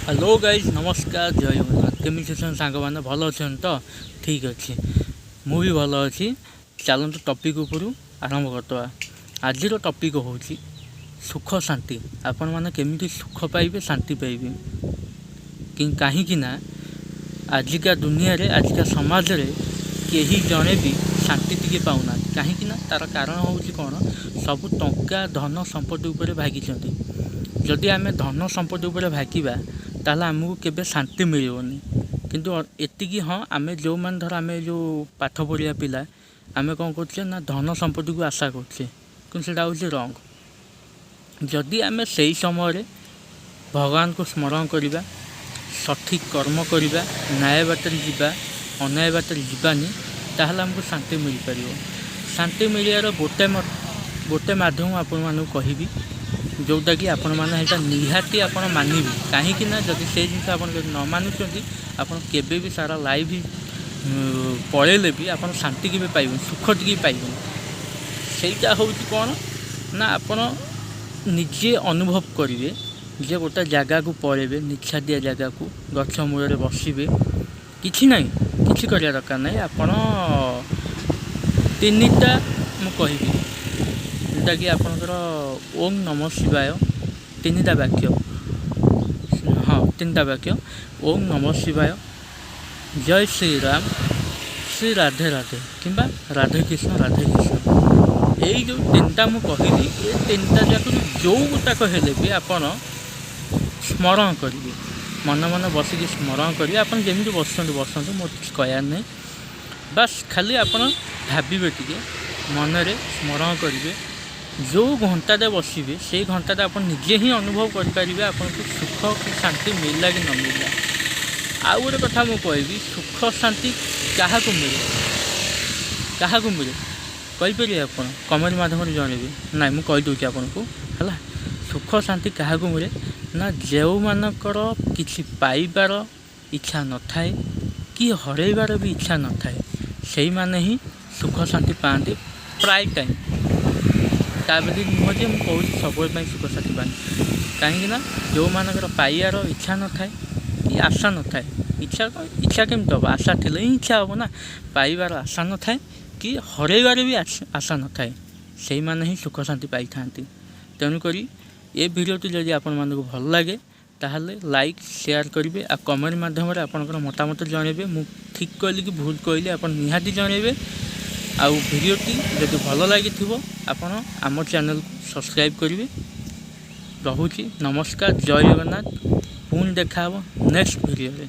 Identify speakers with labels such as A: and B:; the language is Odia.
A: ହ୍ୟାଲୋ ଗାଇଜ୍, ନମସ୍କାର, ଜୟ ଜଗନ୍ନାଥ। କେମିତି ଅଛନ୍ତି ସାଙ୍ଗମାନେ? ଭଲ ଅଛନ୍ତି ତ? ଠିକ୍ ଅଛି, ମୁଁ ବି ଭଲ ଅଛି। ଚାଲନ୍ତୁ, ଟପିକ୍ ଉପରୁ ଆରମ୍ଭ କରିଦେବା। ଆଜିର ଟପିକ୍ ହେଉଛି ସୁଖ ଶାନ୍ତି। ଆପଣମାନେ କେମିତି ସୁଖ ପାଇବେ, ଶାନ୍ତି ପାଇବେ? କାହିଁକି ନା ଆଜିକା ଦୁନିଆରେ, ଆଜିକା ସମାଜରେ କେହି ଜଣେ ବି ଶାନ୍ତି ଟିକେ ପାଉନାହାନ୍ତି। କାହିଁକି ନା ତା'ର କାରଣ ହେଉଛି କ'ଣ? ସବୁ ଟଙ୍କା, ଧନ ସମ୍ପତ୍ତି ଉପରେ ଭାଗିଛନ୍ତି। ଯଦି ଆମେ ଧନ ସମ୍ପତ୍ତି ଉପରେ ଭାଗିବା, ତାହେଲେ ଆମକୁ କେବେ ଶାନ୍ତି ମିଳିବନି। କିନ୍ତୁ ଏତିକି ହଁ, ଆମେ ଯେଉଁମାନେ ଧର ଆମେ ଯେଉଁ ପାଠ ପଢ଼ିବା ପିଲା, ଆମେ କ'ଣ କରୁଛେ ନା ଧନ ସମ୍ପତ୍ତିକୁ ଆଶା କରୁଛେ, କିନ୍ତୁ ସେଇଟା ହେଉଛି ରଙ୍ଗ। ଯଦି ଆମେ ସେଇ ସମୟରେ ଭଗବାନଙ୍କୁ ସ୍ମରଣ କରିବା, ସଠିକ୍ କର୍ମ କରିବା, ନ୍ୟାୟ ବାଟରେ ଯିବା, ଅନ୍ୟାୟ ବାଟରେ ଯିବାନି, ତାହେଲେ ଆମକୁ ଶାନ୍ତି ମିଳିପାରିବ। ଶାନ୍ତି ମିଳିବାର ଗୋଟେ ମାଧ୍ୟମ ଆପଣମାନଙ୍କୁ କହିବି, ଯେଉଁଟାକି ଆପଣମାନେ ସେଇଟା ନିହାତି ଆପଣ ମାନିବେ। କାହିଁକି ନା ଯଦି ସେଇ ଜିନିଷ ଆପଣ ଯଦି ନ ମାନୁଛନ୍ତି, ଆପଣ କେବେ ବି ସାରା ଲାଇଫ୍ ପଳେଇଲେ ବି ଆପଣ ଶାନ୍ତି କେବେ ପାଇବେନି, ସୁଖ ଟିକେ ପାଇବେନି। ସେଇଟା ହେଉଛି କ'ଣ ନା ଆପଣ ନିଜେ ଅନୁଭବ କରିବେ ଯେ ଗୋଟେ ଜାଗାକୁ ପଳେଇବେ, ନିଛାଟିଆ ଜାଗାକୁ, ଗଛ ମୂଳରେ ବସିବେ। କିଛି ନାହିଁ, କିଛି କରିବା ଦରକାର ନାହିଁ। ଆପଣ ତିନିଟା ମୁଁ କହିବି, ଯେଉଁଟାକି ଆପଣଙ୍କର ଓମ୍ ନମ ଶିବାୟ, ତିନିଟା ବାକ୍ୟ। ହଁ, ତିନିଟା ବାକ୍ୟ: ଓମ୍ ନମ ଶିବାୟ, ଜୟ ଶ୍ରୀରାମ, ଶ୍ରୀ ରାଧେ ରାଧେ କିମ୍ବା ରାଧେ କୃଷ୍ଣ ରାଧେ କୃଷ୍ଣ। ଏଇ ଯେଉଁ ତିନିଟା ମୁଁ କହିଲି, ଏ ତିନିଟା ଯାକରୁ ଯେଉଁ ଗୋଟାକ ହେଲେ ବି ଆପଣ ସ୍ମରଣ କରିବେ, ମନେ ମନେ ବସିକି ସ୍ମରଣ କରିବେ। ଆପଣ ଯେମିତି ବସୁଛନ୍ତି ବସନ୍ତୁ, ମୋର କିଛି କହିବାର ନାହିଁ। ବାସ୍, ଖାଲି ଆପଣ ଭାବିବେ, ଟିକେ ମନରେ ସ୍ମରଣ କରିବେ। ଯେଉଁ ଘଣ୍ଟାରେ ବସିବେ, ସେଇ ଘଣ୍ଟାରେ ଆପଣ ନିଜେ ହିଁ ଅନୁଭବ କରିପାରିବେ ଆପଣଙ୍କୁ ସୁଖ କି ଶାନ୍ତି ମିଳିଲା କି ନ ମିଳିଲା। ଆଉ ଗୋଟେ କଥା ମୁଁ କହିବି, ସୁଖ ଶାନ୍ତି କାହାକୁ ମିଳେ? କାହାକୁ ମିଳେ କହିପାରିବେ ଆପଣ? କମେଣ୍ଟ ମାଧ୍ୟମରେ ଜଣାଇବେ। ନାଇଁ, ମୁଁ କହିଦେଉଛି ଆପଣଙ୍କୁ। ହେଲା, ସୁଖ ଶାନ୍ତି କାହାକୁ ମିଳେ ନା ଯେଉଁମାନଙ୍କର କିଛି ପାଇବାର ଇଚ୍ଛା ନଥାଏ କି ହରାଇବାର ବି ଇଚ୍ଛା ନଥାଏ, ସେଇମାନେ ହିଁ ସୁଖ ଶାନ୍ତି ପାଆନ୍ତି ପ୍ରାୟ ଟାଇମ୍। ତା ବୋଲି ନୁହଁ ଯେ ମୁଁ କହୁଛି ସବୁବେଳେ ପାଇଁ ସୁଖ ଶାନ୍ତି ପାଆନ୍ତି। କାହିଁକି ନା ଯେଉଁମାନଙ୍କର ପାଇବାର ଇଚ୍ଛା ନଥାଏ କି ଆଶା ନଥାଏ, ଇଚ୍ଛା କ'ଣ, ଇଚ୍ଛା କେମିତି ହେବ? ଆଶା ଥିଲେ ହିଁ ଇଚ୍ଛା ହେବ ନା। ପାଇବାର ଆଶା ନଥାଏ କି ହରାଇବାର ବି ଆଶା ନଥାଏ, ସେଇମାନେ ହିଁ ସୁଖ ଶାନ୍ତି ପାଇଥାନ୍ତି। ତେଣୁକରି ଏ ଭିଡ଼ିଓଟି ଯଦି ଆପଣମାନଙ୍କୁ ଭଲ ଲାଗେ, ତାହେଲେ ଲାଇକ୍, ସେୟାର କରିବେ ଆଉ କମେଣ୍ଟ ମାଧ୍ୟମରେ ଆପଣଙ୍କର ମତାମତ ଜଣାଇବେ। ମୁଁ ଠିକ୍ କହିଲି କି ଭୁଲ କହିଲି, ଆପଣ ନିହାତି ଜଣାଇବେ। ଆଉ ଭିଡ଼ିଓଟି ଯଦି ଭଲ ଲାଗିଥିବ, ଆପଣ ଆମ ଚ୍ୟାନେଲକୁ ସବସ୍କ୍ରାଇବ୍ କରିବେ। ରହୁଛି, ନମସ୍କାର, ଜୟ ଜଗନ୍ନାଥ। ପୁଣି ଦେଖାହେବ ନେକ୍ସଟ ଭିଡ଼ିଓରେ।